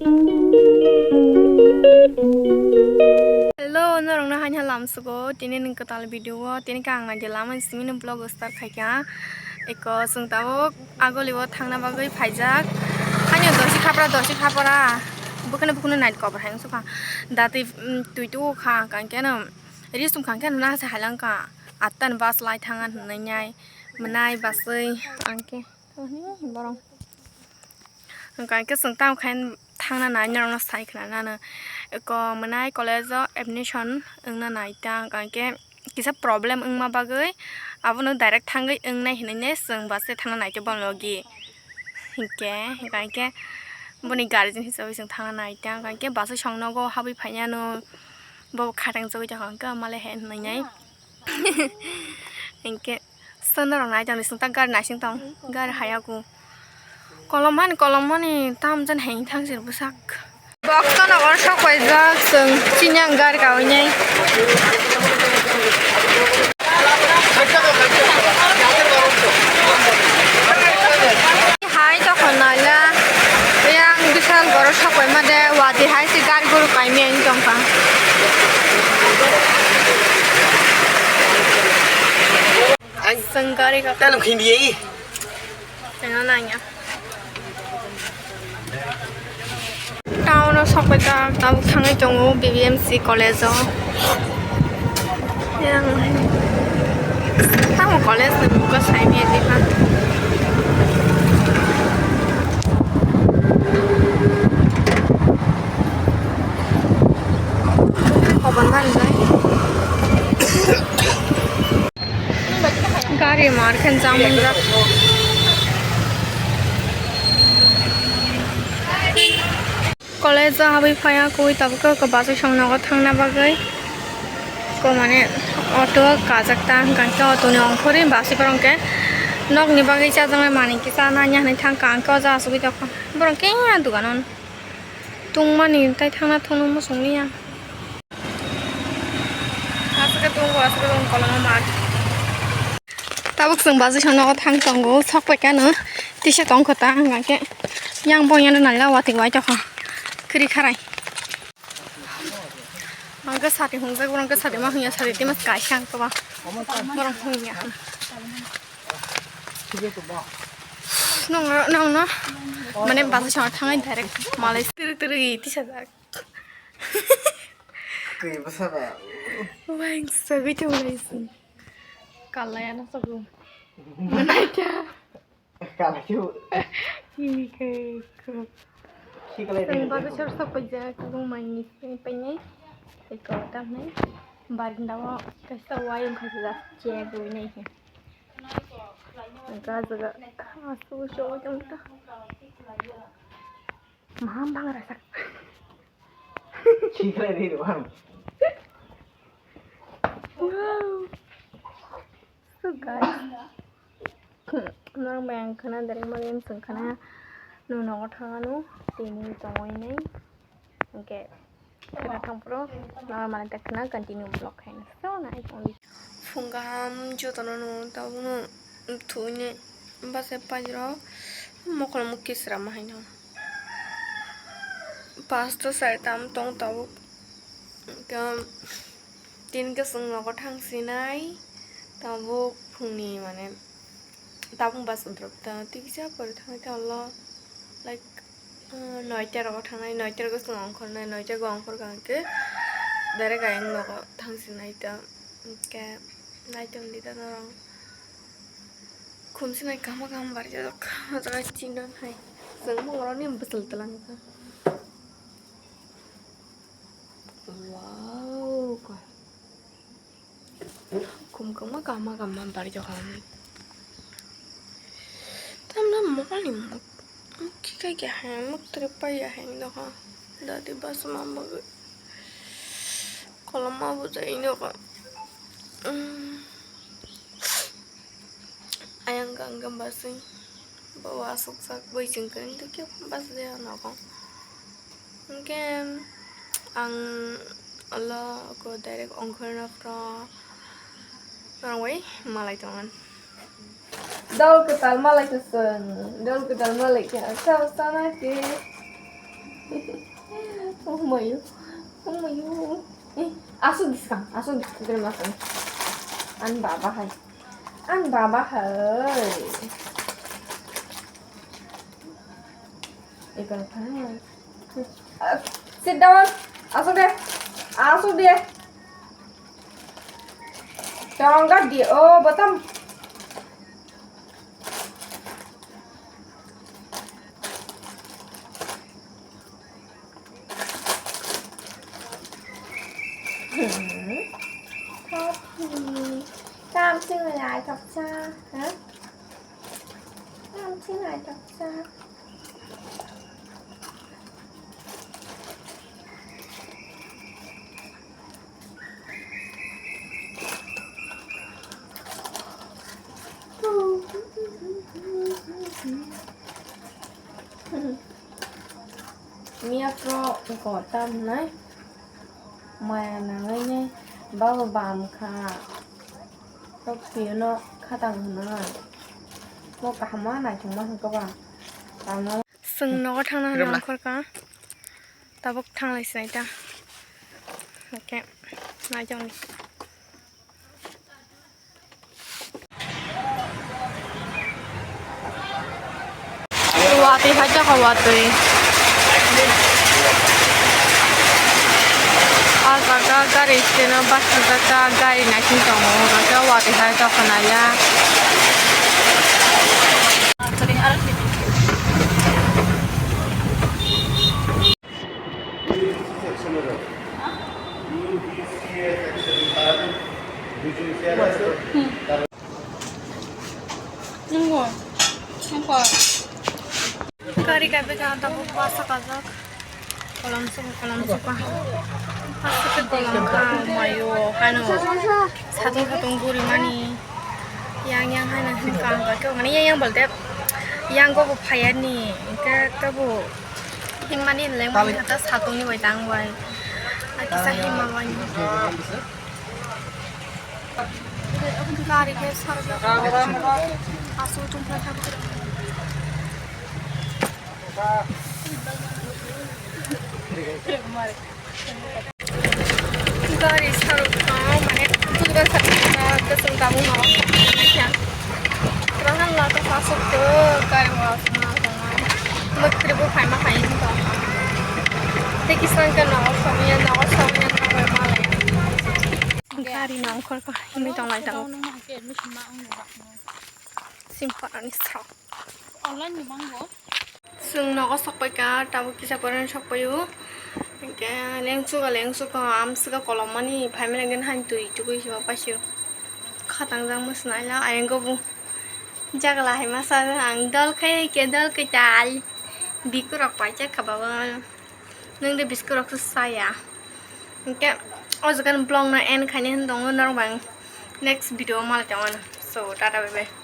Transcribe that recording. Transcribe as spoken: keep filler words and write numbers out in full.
Hello, norokno haini lamsugo. Tini nwng kwtal video o, tini khe ang naidi lamani simi nwng vlog start khaikha. Eko chwng tabuk agoli o thangna bagwi phaijak. Haino dosi khapra, dosi khapra. Bukhano, bukhano night cover hai wngsuka. Datwi, mm, twi tuo kha, hwnkha khe no ri sum kha khe no nasa hailangka. Attan bus lai thanga hwnwi nai. Mwnai baswi ang khe. Borong. Hwnkha khe chwng tamo khai thangna nai norokno sai khna nano. Eko mwnai college o admission wngna nai ta, hwnkha khe kisa problem wngma bagwi abono direct thangwi wngnai hinwi ne chwng bus se thangna nai ta bono logi. Hinkhe, hwnkha khe boni guardian hisabai chwng thangna nai ta, hwnkha khe bus o song nogo habwi phainano bo khatang jagwi tongkha, hwnkhe malai hai hinwi nai. Hinkhe. Sanda rok nai tong, sung tak gari naising tong, gari haya ku. Kolom mani, kolom mani, tam jan heng thang sir bwsak. Box no or sok paijak, sung chinyang gari kawi nai. Hai tokon naila, yang bisal borok sok paima de, wati hai si gari guru kaimi ang tongkha. Ang Sengkari ka. Tanam khindi ye. Tengah nanya. Town o sokpai ta, tabuk thangwi tongo B B M C college o. Yang tamo college ni buka sai ni di ha. Koban man bai. Gari mar khe jam wngjak. College o habwi phaiya koi tabuk khe bus o song nogo thangna bagwi. Ko mane auto kajak ta, hwnkha khe auto ni ongkhorwi bus borok khe nokni bagwi chajaknai manwi kisa nanya hinwi thangkha, hwnkhe o jaga asugwi tongkha. Borok khe a dogano tongmani tai thangna thangno muchung liya. Aswk khe tongo, aswk khe tongo, koloma mar. Tabuk chwng bus o nogo thang tongo, sok pai khe ano tisa tong kho ta, hwnkha khe yang bo yano naila watwi wai tokha, kwrwi kharai. Ang khe sati hungjak, borok khe sati ma hwnya, sati tima kaisa ang toba. Borok hwnya. Nong, nong, no. Mane bus o thangwi direct malai twrwk twrwk tisajak. Kwi bwsa ba. Wangsagwi tonglaisi. Kalaya no sabu. Manaita. Kalai tu. Ini ke ko. Sikalai. Seng bago sor sok paja ko mani seng pengai. Eko tamne. Barinda o kaisa wayung kaisa chair doi nai he. Gajaga. Asu so jong ta. Maham bang rasa. Chikre di doang. Wow. So guys, norok bai ang khna direct mani swng khna nung nogo thangano tini tongwi nai. Hwnkhe khna thangphuru norok mani ta khna continue vlog khaina. So nice only. Phung kaham jotono nung tabukno thuini bachai paijrok mokol mukti srama haino. Pasto saitam tong tabuk. Tei tini khe chwng nogo thang sinai tabuk phungni mane tabuk bus drop ta tei kisa pore thangnai ta ulo like noita rogo thangnai, noita rogo chwng ongkhornai, noita rogo ongkhor kha hwnkhe direct ayang nogo thang sinai ta hwnkhe. Naitom di ta norok. Khum sinai kaham kaham barjak. O jaga chini hai. Chwng bo oro ni bwswk twlang kha. Wow. Khum kwbangma kaham kaham barjak kha. Tamno mokol ni muk. Muk khikai khe hai muk twrwk pai ya hai nokha. Dati bus ma bagwi. Kolom ma bujai nokha. Ayang kang khe baswi bo aswk sak bai chwng kwrwng tei khe bachajak nogo. Hwnkhe ang ulo ko direct ongkhorna phro norok bai malai tongan. Dol kwtal malai kwchwng, dol kwtal malai khe ang sao sana khe. Umayu, umayu. Eh, asuk diskang, asuk diskang, terima kasih. An baba hai, an baba hai. Ekal thang. Sit down. Asuk de, asuk de. Tongga di, oh, bottom. Hmm. Coffee. Tam sing lai tok cha, ha? Tam sing lai tok cha. Miya pro ko tam nai. Maya nangwi nai. Babo bam kha. Tok piyo no khatang hwnwi. Mo kaham ma naithok ma hwnkhe ba. Tamo. Chwng nogo thangna hwnwi ongkhorkha. Tabuk thanglai sinai ta. Hwnkhe naijak ni. Watwi hai jaka watwi. Ah jaga gari stand o bachajak ta, gari naising tongo, hwnkhe watwi hai jaka naiya. Nunggu, nunggu. Gari kaibai ka tabuk bus sakajak. Kolom suka, kolom suka. Bus sakhe kolom kha, mayo, hano. Satung satung guri mani. Yang yang hano himkha himkha khe mani yang yang bolte. Yang go bo phayani. Hingkhe tabuk. Himmani leng mani hata satungni bai tang bai. Ai kisa himma bai. Gari khe sarjak. Aswk tongthok. Gari sarok tong mane, tugan sarok tong, keseng tamu no. Rahan la to pasok to, gari wa sma tong. Bakri bo phaima khai ni tong. Te kisan ke no somya, no somya no malai. Gari no khor ko himi tong lai tong. Simple ani sarok. Online ni mango. Chwng nogo sokpai ka, tabuk kisa porani sokpai o. Hingke lengsuka, lengsuka, amswka kolom mani, phaimani gani hani twi tugui se ma paisio. Khatang jang masa naila, ayang go bu jagla hai masa ang dol khai ke dol ke tal. Bikurok paijak kha baba. Nwng de biskit rok se saya. Hingke o jaga ni vlog no end khaini hwn tongo norok bai next video o malai tongo. So, tata bye bye.